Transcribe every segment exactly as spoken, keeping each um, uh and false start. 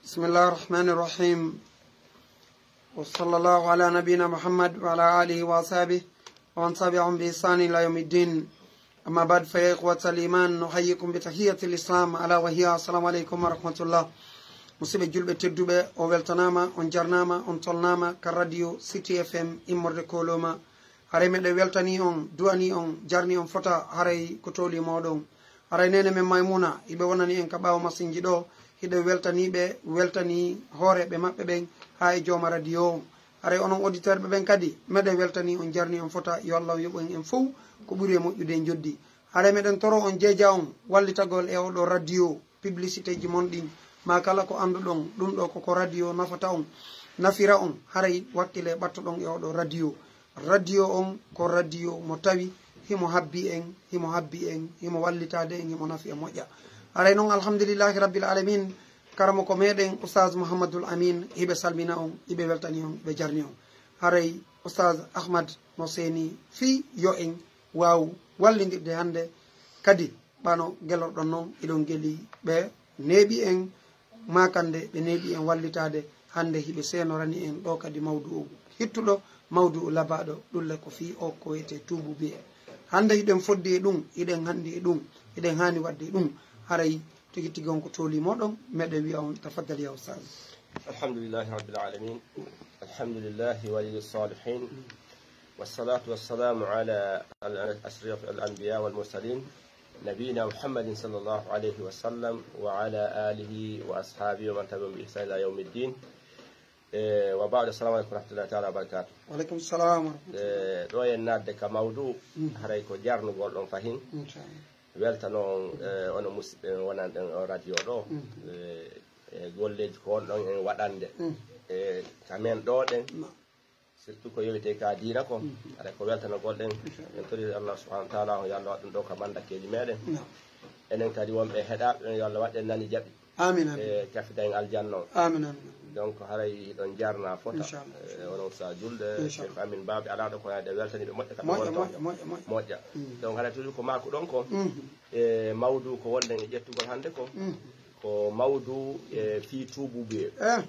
بسم الله الرحمن الرحيم. وصلى الله على نبينا محمد وعلى آله وأصحابه ومن تبعهم بإحسان إلى يوم الدين. أما بعد، فيا إخوة الإيمان، نحييكم بتحية الإسلام، ألا وهي السلام عليكم ورحمة الله. Musidɓe julɓe tedduɓe, o weltanaama, on jarnaama, on tolnaama ka radio City F M immorde Koloma. Haray meɗen weltani on, du'ani on, jarni on fota, haray ko tooli mooɗon. Haray neene men Maymuna, hiɓe wonani en ka ɓaawo masinji ɗo, hiɗen weltani ɓe, weltani hooreeɓe maɓɓe ɓen, haa e jooma radio on. Haray onon auditeur ɓe ɓen kadi, meɗen weltani on, jarni on fota, yo Allah yoɓu en en fow ko ɓuri e moƴƴude e njoddi. Haray meɗen toro on jeeja on wallitagol e oɗo radio, publicité ji mon ɗin, ma kala ko annduɗon, ɗum ɗo koko radio nafata on, nafira on, haray wakkile ɓattoɗon e oɗo radio. Radio on ko radio mo tawi himo habbi en, himo habbi en, himo wallitaade en, himo nafi en moƴƴa. Haray non, alhamdulillahi rabbil alamin, karamoko meɗen Oustaz Mouhamadoul Amine, hiɓe salmina on, hiɓe weltani on, hiɓe jarni on. Haray Oustaz Ahmad no seeni fii yo en waaw wallindirde hannde kadi, ɓano gelorɗon non, iɗon geli ɓe neeɓi en maakande, ɓe neeɓi en wallitaade. Hannde hiɓe seenorani en ɗo kadi mawdu'u hittuɗo, mawdu'u labaaɗo, ɗulle ko fii o ko wiyetee tuubuubee. Hannde hiɗen foddi e ɗum, hiɗen hanndi e ɗum, hiɗen haani waɗde e ɗum. Haray tigi tigi on ko tooli mooɗon, meɗen wi'a on tafaddal ya Oustaz. الحمد لله رب العالمين. الحمد لله ولي الصالحين. والصلاة والسلام على أشرف الأنبياء والمرسلين، نبينا محمد صلى الله عليه وسلم، وعلى آله وأصحابه ومن تبعهم بإحسان إلى يوم الدين. Eh, wa ba'da, assalamu alaikum warahmatullahi ta'ala wabarakatuh. Waleykum salam wa rahmatullah. Eh, ɗo en naatde ka mawdu, haray ko jarnugol ɗon fahin. Inchallah. Weltano on, eh, onon musidɓe wonanɗen o radio ɗo. Eh, e golleeji ko wonɗon en waɗande. E ka men ɗo ɗen, No. surtout ko yowitee ka diina ko, haray ko weltanagol ɗen. En tori Allah subhanahu wa ta'ala, o yo Allah waɗ ɗum ɗo ka mandakeeji meɗen. No. Enen kadi wonɓe heɗaaɓe ɓen, yo Allah waɗ en nani jaɓi. Amin, amin. E kafida en aljanna on. Amin, amin. Donc haray hiɗon jarna fota. Inchallah. E onon sa julde, Inchallah. Cheikh Amin Baɓe alaa ɗo ko wayde weltaniiɓe moƴƴa ka Moƴƴa, wonɗon. moƴƴa, moƴƴa, moƴƴa. Moƴƴa. Donc haray toujours ko maako ɗon ko, Mhm. e mawdu ko wonɗen e ƴettugol hannde ko, Mhm. ko mawdu e fii tuubuubee. Eh,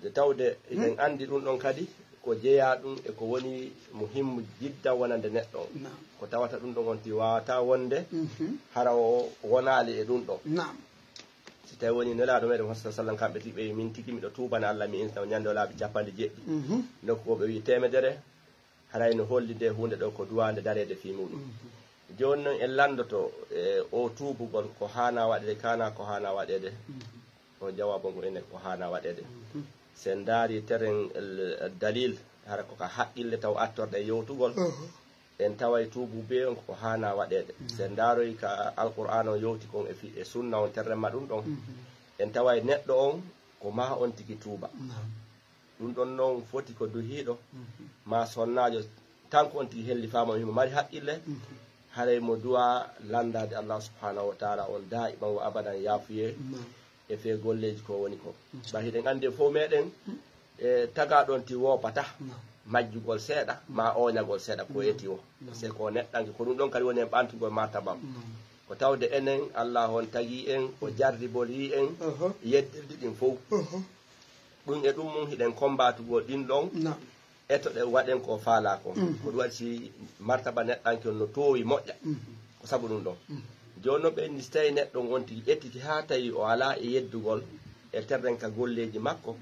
Nde tawde eɗen anndi ɗum ɗon kadi ko jeyaa ɗum e ko woni muhimmu jidda wonande neɗɗo on. Naam. Ko tawata ɗum ɗon on ti waawata wonde Mhm. hara o wonaali e ɗum ɗon. Naam. Si tawi woni Nelaaɗo meɗen Muhammad sallallahu alaihi wasallam, kamɓe tigi ɓe wi, min tigi miɗo tuubana Allah, mi insa o ñande o laabi capanɗe jeeɗiɗi. Mhm. Nokku goo ɓe wi teemedere, haray no holli nde huunde ɗo ko duwaande dareede fii muɗum. Jooni noon en lanndoto e o tuubugol ko haana waɗeede, kaana ko haana waɗeede. O jawaabu ngu enen ko haana waɗeede. Si en ndaari teren el- dalil, hara ko ka haqqille taw attorɗe yewtugol, en taway tuubuubee on ko haana waɗeede. Si en ndaaroy ka Alqur'aan on yewti kon e fi- e sunna on terrema ɗum ɗon, en taway neɗɗo on ko maa on tigi tuuba. Naam. Ɗum ɗon noon foti ko duhiiɗo, maa sonnaajo, tan ko on tigi hellifaama, himo mari haqqille, haray mo duwaa lanndaade Allah subhanahu wa ta'ala on daa'iman wa abadan yaafuyee Naam. e fee golleeji ko woni ko. Ba hiɗen anndi e fof meɗen, e tagaa ɗon ti woopata, Naam. majjugol seeɗa, maa ooñagol seeɗa ko eti o. Parce que ko neɗɗanke, ko ɗum ɗon kadi woni en ɓantugol martabam. Naam. Ko tawde enen, Allah on tagi en, o jarriborii en, Oho. yeddirdi ɗin fof. Oho. Ɗum e ɗum mum hiɗen kombatugol ɗin ɗon, Naam. eto ɗe waɗen ko faalaa ko. Ko ɗum waɗi si martaba neɗɗanke on no toowi moƴƴa. Ko sabu ɗum ɗon. Jooni noon ɓe inni si tawi neɗɗo on tigi ƴettiti haa tawi o alaa e yeddugol e terren ka golleeji makko,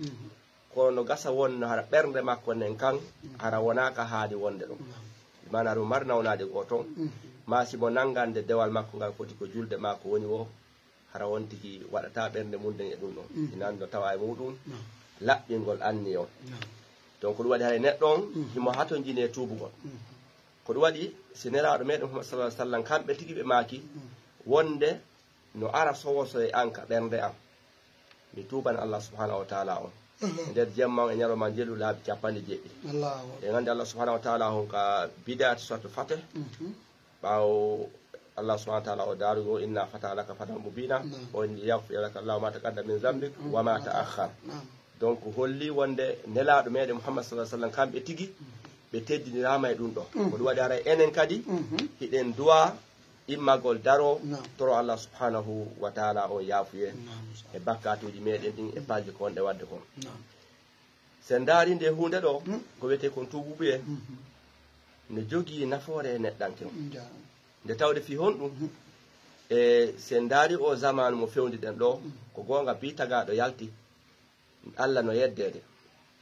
kono no gasa wonno hara ɓernde makko nden kan hara wonaa ka haani wonde ɗum. Maanaa ɗum mari nawnaade goo toon. Maa si mo nanngande dewal makko ngal foti ko julde maa ko woni woo, hara on tigi waɗataa ɓernde mum nden e ɗum ɗon. Ina no tawa e muɗum laɓɓingol anniya on. Donc ko ɗum waɗi hay neɗɗo on himo hatonjini e tuubugol. Ko ɗum waɗi si Nelaaɗo meɗen Muhammad sallallahu alaihi wasallam, kamɓe tigi ɓe maaki wonde no ara sowoso e an ka ɓernde am. Mi tuuban Allah subhanahu wa ta'ala on. E nder jemma on e ñalawma on jelu laabi capanɗe jeeɗiɗi. Allahu akbar. En anndi Allah subhanahu wa ta'ala on ka bidaati suratu Fatih. Ɓaawo Allah subhanahu wa ta'ala o daarugo, "Inna fatahna laka fathan mubina." Naam. O inni, "Yaghfir laka Allahu ma taqaddama min dhanbik wa ma ta'akhkhar." Naam. Donc holli wonde Nelaaɗo meɗen Muhammad sallallahu alaihi wasallam kamɓe tigi ɓe teddiniraama e ɗum ɗo. Ko ɗum waɗi haray enen kadi hiɗen duwa immagol daro, toro Allah subhanahu wa taala on yaafuye e bakkatuuji meɗen ɗin e palji ko wonɗe waɗde kon. Sen ndaari nde huunde ɗo, ko wiyetee kon tuububuye, ne jogii nafoore e neɗɗanke on. Nde tawde fii honɗum? E sen ndaari o zamaanu mo fewndiɗen ɗo, ko goonga bii tagaaɗo yalti, Allah no yeddeede,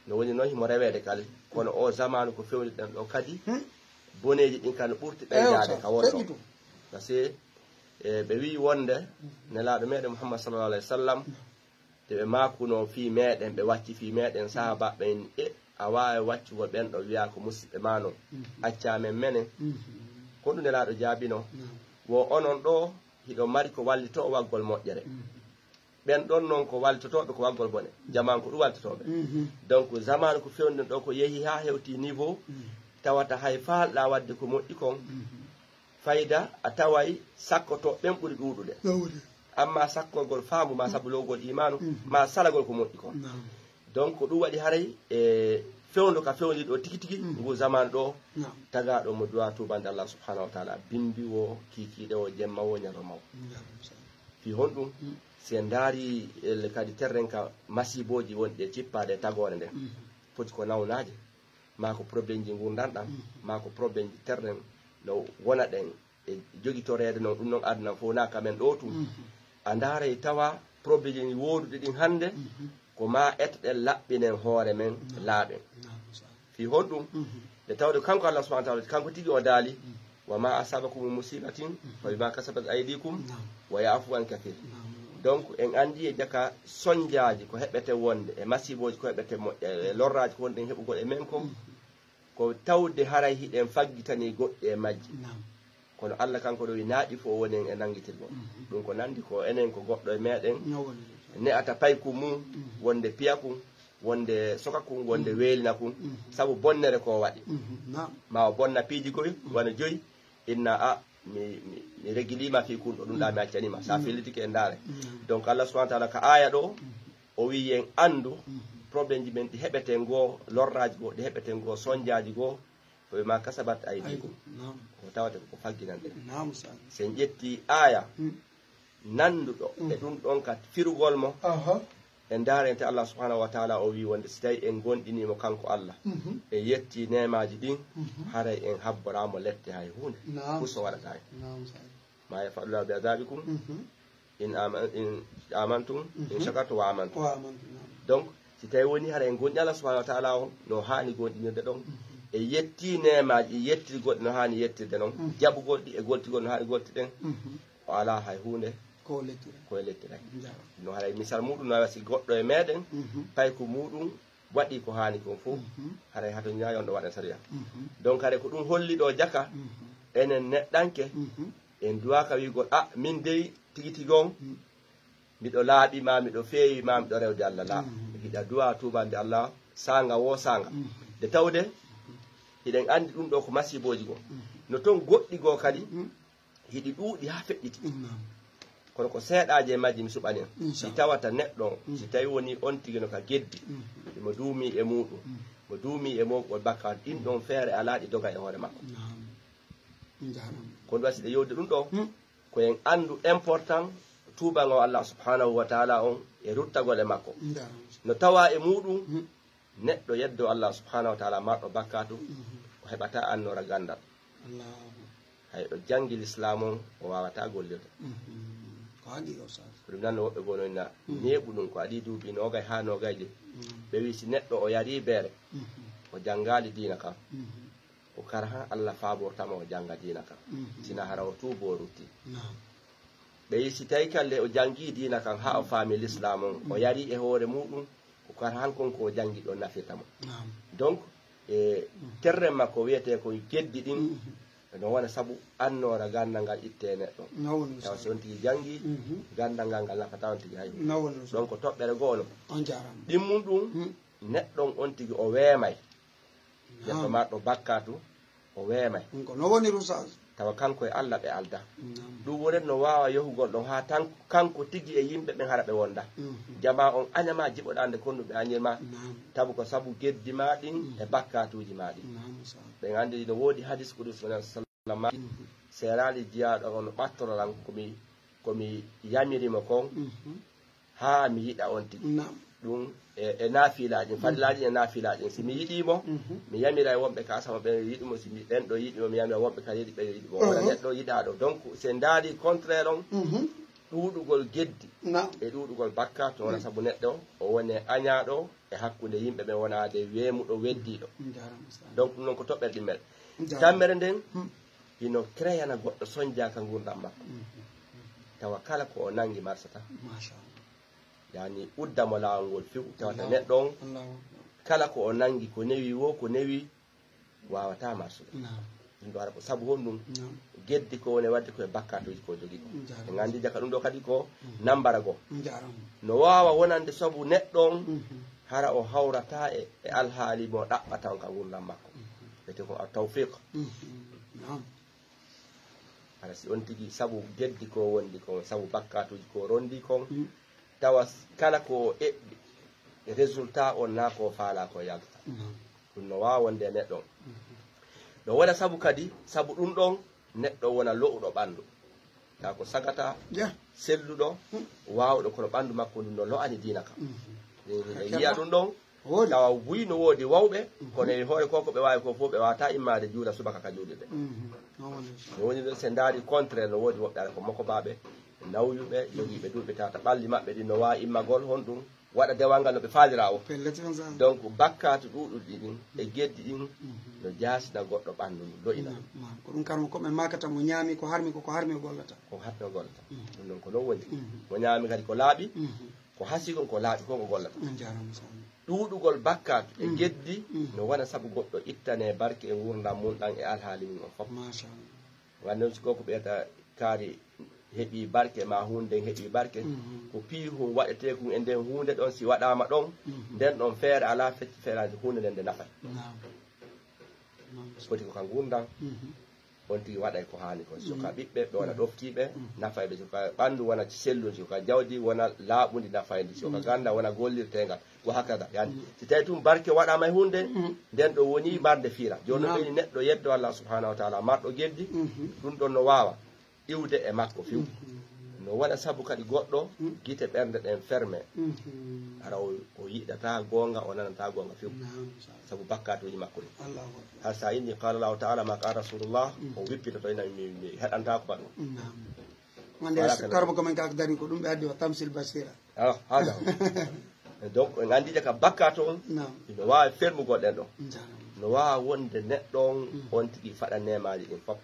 no woni noon himo reweede kala. Kono o zamaanu ko fewndiɗen ɗo kadi, boneeji ɗin kano ɓurti ɓeydaade ka wonɗo. Parce que e ɓe wi'i wonde Nelaaɗo meɗen Muhammad sallallahu alaihi wasallam, te ɓe maakuno fii meɗen, ɓe wacci fii meɗen, sahaaba ɓen, e a waawi waccugol ɓen ɗo wi'a ko musiɓɓe maa non, acca men menen. Ko ɗum Nelaaɗo jaabino, wo onon ɗo hiɗo mari ko wallitoo waggol moƴƴere. Ɓen ɗon non ko wallitotooɓe ko waggol bone. Jaman ko ɗum wallitotooɓe. Donc, zamaanu ko fewndin ɗo ko yehi haa hewti niveau, tawata hay faalɗaa waɗde ko moƴƴi kon, fayda a taway sakkotooɓe ɓen ɓuri ɗuuɗude. Amma sakkorgol faamu ma sabu lowgol imaanu, ma salagol ko moƴƴi kon. Donc, ko ɗum waɗi haray e fewndo ka fewndi ɗo tigi tigi, ngu zamaanu ɗo, tagaaɗo mo du'a tuubande Allah subhanahu wa taala, bimbi wo, kiikiiɗe wo, jemma wo, ñalawma wo. Fii honɗum? Si en ndaari elle kadi terren ka masiibooji wonɗi e cippaade e tagoore nden, foti ko nawnaaje, maa ko problemji ngurndan ɗan, maa ko problemji terren no wona ɗen e jogitoreede non, ɗum non aduna fof wonaa ka men ɗo tun. A ndaaray tawa problemji wooduɗi ɗin hannde, ko maa etoɗen laɓɓinen hoore men laaɓen. Fii honɗum? Nde tawde kanko Allah subhanahu wa taala, kanko tigi o daali, "Wa ma asabakum min musibatin fa bima kasabat aydikum wa ya'fu an kathir." Donc, en anndi e jaka sonjaaji ko heɓete wonde, e masiibooji ko heɓete mo-, e lorraaji ko wonɗen heɓugol e men kon, ko tawde haray hiɗen faggitanii goɗɗi e majji. Kono Allah kanko ɗo wi naaƴi fof woni en e nanngitirgol. Ɗum ko nanndi ko enen ko goɗɗo e meɗen ne'ata payku mum, wonde piya kun, wonde soka kun, wonde weelina kun, sabu bonnere ko waɗi. Ma o bonna piiji goy, wano joyi, inna a, mi, mi, mi regiliima fii kun ɗo, ɗum ɗa mi accaniima. Sa fillitike e ndaare. Donc Allah subhanahu wa taala ka aaya ɗo, o wi en anndu, problemji men ɗi heɓeten goo, lorraaji goo, ɗi heɓeten goo, sonjaaji goo, ko bima kasabat aydikum. Ko tawata ko fagginanɗen. Si en ƴetti aaya, nannduɗo e ɗum ɗon ka firugol mo, en ndaarente Allah subhanahu wa taala o wi wonde si tawi en gonɗinii mo kanko Allah, en yetti neemaaji ɗin, haray en habboraa mo lette hay huunde. Fus o waɗata hen. Ma yaf'alu Llahu bi azabikum in ama-, in amantum, in shakartum wa amantum. Donc, si tawi woni hara en gonɗi Allah subhanahu wa taala on, no haani gonɗinirde ɗon, e yetti neemaaji, e yettirgol ɗi no haani yettirde non, jaɓugol ɗi e goltigol no haani goltirɗen, o alaa hay huunde ko lettiray. Ko e lettiray. No haray misal muɗum no wayi si goɗɗo e meɗen, payku muɗum waɗi ko haani kon fof, haray hato ñaayon ɗo waɗa sariya. Donc, haray ko ɗum holli ɗo jaka, enen neɗɗanke, en duwaaka wi'gol, "A, min dey tigi tigi on, miɗo laaɓi ma, miɗo feewi ma, miɗo rewde Allah." La, hiɗa duwa tuubande Allah, saanga wo saanga. Nde tawde, hiɗen anndi ɗum ɗo ko masiibooji goo. No toon goɗɗi goo kadi, hiɗi ɗuuɗi haa feƴƴiti. Kono ko seeɗaaji e majji mi suɓani en. Si tawata neɗɗo on, si tawi woni on tigi no ka geddi, mo duumi e muɗum, mo duumi e moɓugol bakkaatu, ɗin ɗon feere alaa ɗi doga e hoore makko. Ko ɗum waɗi si ɗe yewde ɗum ɗo, ko en anndu important tuubango Allah subhanahu wa taala on e ruttagol e makko. No tawa e muɗum, neɗɗo yeddo Allah subhanahu wa taala marɗo bakkaatu, o heɓata annoora ganndal. Hay ɗo janngi lislaam on, o waawata gollirde. Ko haqiiqa, Ustaz. Ko ɗum nan no woɓɓe goo no inna neeɓu ɗum ko adii duuɓi noogay haa noogay ɗi. Ɓe wi si neɗɗo o yarii beere, o janngaali diina kan, ko kara han Allah faaborta mo o jannga diina kan. Sina hara o tuubo o rutti. Ɓe wi si tawi kalle o janngi diina kan haa o faami lislaam on, o yarii e hoore muɗum, ko kara han kon ko o janngi ɗon nafirta mo. Donc, e terren makko wiyetee ko geddi ɗin, no wona sabu annoora ganndal ngal itte e neɗɗo. Tawa si on tigi janngi, ganndal ngal ngal nafata on tigi hay huunde. Donc, ko toɓɓere goo non. Ɗimmun ɗum, neɗɗo on on tigi o weemay. Neɗɗo marɗo bakkaatu, o weemay. Ɗum ko no woni, Ustaz? Tawa kanko e Allah ɓe alda. Ɗum wonat no waawa yohugol ɗon haa tan kanko tigi e yimɓe ɓen hara ɓe wonda. Jamaa on aña ma, jiɓoɗaa nde kon ɗum ɓe añir ma. Tabu ko sabu geddi ma ɗin e bakkaatuuji ma ɗin. Ɓen anndi no woodi hadis kudusi mo Nabi sallallahu alaihi wasallam. seeraali jiyaaɗo on no ɓattora lan ko mi ko mi yamiri mo kon, haa mi yiɗa on tigi. Ɗum e e naafilaaji ɗin, farilaaji ɗin e naafilaaji ɗin. Si mi yiɗii mo, mi yamira e wonɓe ka sama ɓen yiɗi mo. Si mi ɓen ɗo yiɗi mo, mi yamira wonɓe ka yiɗi ɓen yiɗi mo. Wona neɗɗo yiɗaaɗo. Donc, si en ndaari contraire on, ɗuuɗugol geddi e ɗuuɗugol bakkaatu, wona sabu neɗɗo o wone añaaɗo e hakkunde yimɓe ɓen, wonaade weemuɗo weddiiɗo. Donc, ɗum non ko toɓɓere ɗimmere. Tammere nden, hino créana goɗɗo sonja ka ngurndan makko. Tawa kala ko o nangi marsata. Machallah. Yani udda mo laawol ngol few, tawata neɗɗo on kala ko o nangi, ko newi wo, ko newi, wawata marsude. Ɗum ɗo hara ko sabu honɗum? Geddi ko woni wadde ko e bakkatuji ko jogi ko. En nganndi jaka ɗum ɗo kadi ko nambara goo. No wawa wonande sabu neɗɗo on hara o hawrata e e alhaali mo ɗaɓɓata on ka ngurndan makko. Wiyete ko a tawfiq. Hara si on tigi sabu geddi ko wondi kon, sabu bakkatuji ko rondi kon, tawa kala ko o eɓɓi, résultat on na ko faala ko yalta. Ɗum no wawa wonde e neɗɗo on. Ɗo wona sabu kadi, sabu ɗum ɗon neɗɗo wona lo'uɗo ɓandu. Ka ko sagata, selluɗo, wawɗo, kono ɓandu makko ndun no lo'ani diina ka. Ɗum hiɗa yiya ɗum ɗon, tawa buy no woodi wawɓe, kono e hoore ko ko ɓe wawi ko fof ɓe wawata immade juula subaka ka juulirde. No woni ɗon, se ndaari contraire, no woodi woɓɓe ara ko mokobaɓe, nawyuɓe, jogiiɓe duuɓi tata, ɓalli maɓɓe ɗin no wawi immagol honɗum, waɗa dewal ngal no ɓe faalira o. Donc bakkatu ɗuɗuɗi ɗin e geddi ɗin no jasina goɗɗo ɓandu ndu, lo'ina. Ko ɗum karmo ko ɓe makata, mo ñaami ko harmi ko, ko harmi o gollata. Ko harmi o gollata. Ɗum ɗon ko non woni. Mo ñaami kadi ko laaɓi, ko hasi kon, ko laaɓi kon o gollata. Ɗuuɗugol bakkatu e geddi no wona sabu goɗɗo ittane barke e ngurndan mun ɗan e alhaali mun on fof. Nganden si koko ɓeyata kaari heɓi barke, ma huunde nden heɓi barke, ko piihun waɗetekun e nden huunde ɗon, si waɗama ɗon, nden ɗon feere ala fecci feeraade huunde nden nde nafay. Foti ko ka ngurndan, on tigi waɗay ko haani kon. Si ko ka ɓiɓɓe, ɓe wona ɗoftiiɓe, nafay ɓe. Si ko ka ɓandu, wona sellun. Si ko ka jawdi, wona laaɓundi, nafayndi. Si ko ka ganda, wona gollirtengal. Wa hakada. Yani, si tawi tun barke waɗama e huunde, nden ɗo woni marde fiira. Jooni no ɓeyni neɗɗo yeddo Allah subhanahu wa ta'ala, marɗo geddi, ɗum ɗon no wawa iwde e makko few. No wona sabu kadi goɗɗo gite ɓernde ɗen ferme. Hara o o yiɗata goonga, o nanata goonga few. Sabu bakkatuji makko ɗin. Har sa inni qala Allahu ta'ala ma qala Rasulullah, o wippitoto ina mi mi heɗantako ba ɗum. Wande karbo ko men kak dari ko ɗum ɓe addi wa tamsil basira. Ah, hada. Donc en nganndi de ka bakkato on, no waawi fermugol ɗen ɗon. No waawa wonde neɗɗo on, on tigi faɗa neemaaji ɗin fof.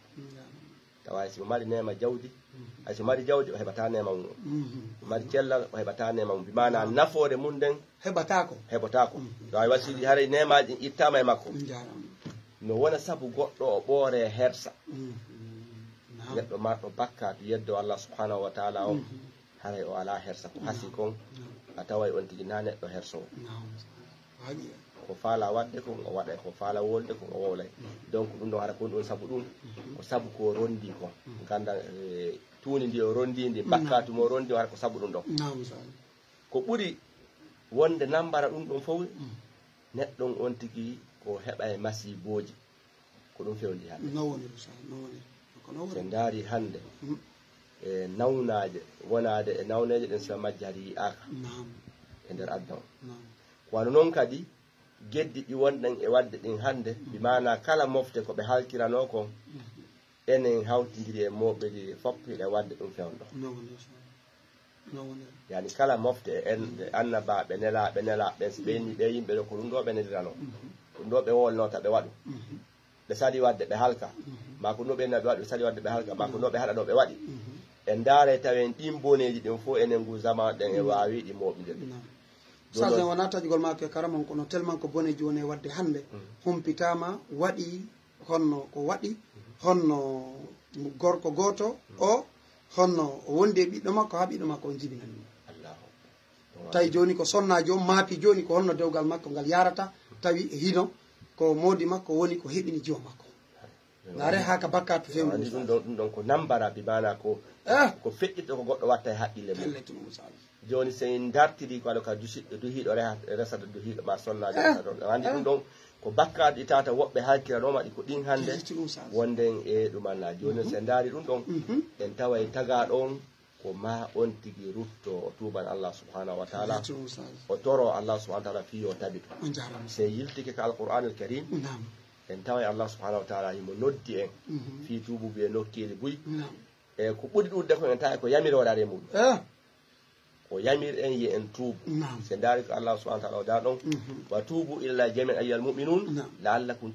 Tawa hay si mo mari neema jawdi, hay si mo mari jawdi, o heɓataa neema mum on. Mo mari cellal, o heɓataa neema mum. Bi maanaa nafoore mum nden heɓataako. Heɓotaako. Tawa hay si haray neemaaji ɗin ittaama e makko. No wona sabu goɗɗo o ɓooree hersa. Neɗɗo marɗo bakkaatu yeddo Allah subhanahu wa taala on, haray o alaa hersa. Ko hasi kon, a taway on tigi na neɗɗo hersowo. Ko faala waɗde kon, o waɗay. Ko faala wolde kon, o wowlay. Donc ɗum ɗon hara kon ɗum sabu ɗum, ko sabu ko rondi kon. Ganda, eh, tuuni ndi o rondi ndi, bakkaatu mo rondi o hara ko sabu ɗum ɗon. Ko ɓuri wonde nambara ɗum ɗon fof, neɗɗo on tigi ko heɓa e masiibooji. Ko ɗum fewndi hannde. No woniri, sa-, no woniri. Ko no woniri. So ndaari hannde, e nawnaaje, wonaade e nawneeje ɗen, sima majji hari yi'aaka e nder aduna o. Ko wano noon kadi, geddi ɗi wonɗen e waɗde ɗin hannde, bi maanaa kala mofte ko ɓe halkiranoo kon, enen hawtindiri e mooɓondiri fof, hiɗa waɗde ɗum fewndo. No woniri, sa-, no woniri. Yani kala mofte e en, e annabaaɓe, nelaaɓe, nelaaɓe ɓen, si ɓe inni ɓe yimɓe ɗo, ko ɗum ɗo ɓe neliranoo. Ɗum ɗo ɓe wolnota ɓe waɗu. Ɓe sali waɗde ɓe halka. Ma ko no ɓe naɓe waɗi, ɓe sali waɗde ɓe halka. Ma ko no ɓe haɗa ɗo ɓe waɗi. En ndaaray tawen ɗin boneeji ɗin fof enen ngu zaman ɗen e waawi ɗi mooɓindirde. Ɗum Sadio ɗon wona taƴugol maako e karamon, kono tellement ko boneeji woni e waɗde hannde, humpitaama, waɗi honno ko waɗi, honno gorko gooto o, honno o wondi e ɓiɗɗo makko, haa ɓiɗɗo makko on jibinani mo. Allahu. Tawi jooni ko sonnaajo on maapi jooni ko honno dewgal makko ngal yaarata, tawi e hino ko moodi makko woni ko heɓini jiwo makko. Ndaare haa ka bakkaatu fewndo. Andi ɗum ɗon, ɗum ɗon ko nambara bi maanaa ko, eh, ko feƴƴirɗo ko goɗɗo watta e haqqille mum. Pellet ɗum misal. Jooni, so en dartiri ko ado ka dusiɗɗo duhiiɗo reha-, resata duhiiɗo ma sonnaajo resata ɗon. Anndi ɗum ɗon ko bakkaatu ɗi tawata woɓɓe halkiranooma ɗi ko ɗin hannde wonden e ɗum annaa. Jooni, so en ndaari ɗum ɗon, en taway tagaaɗo on ko ma on tigi rutto o tuuban Allah subhanahu wa taala, o toro Allah subhanahu wa taala fii yo tabito. Se yiltike ka Alqur'aanul Kariim, en taway Allah subhanahu wa taala himo noddi en fii tuububu e nokkeeli buy. E ko ɓuri ɗuuɗude ko en tawa ko yamiroore ari e muɗum. O yamir en yo en tuubu. Se ndaari ko Allah subhanahu wa taala o daa ɗon, wa tuubu ilallahi jami'an ayyuhal mu'minun la'allakum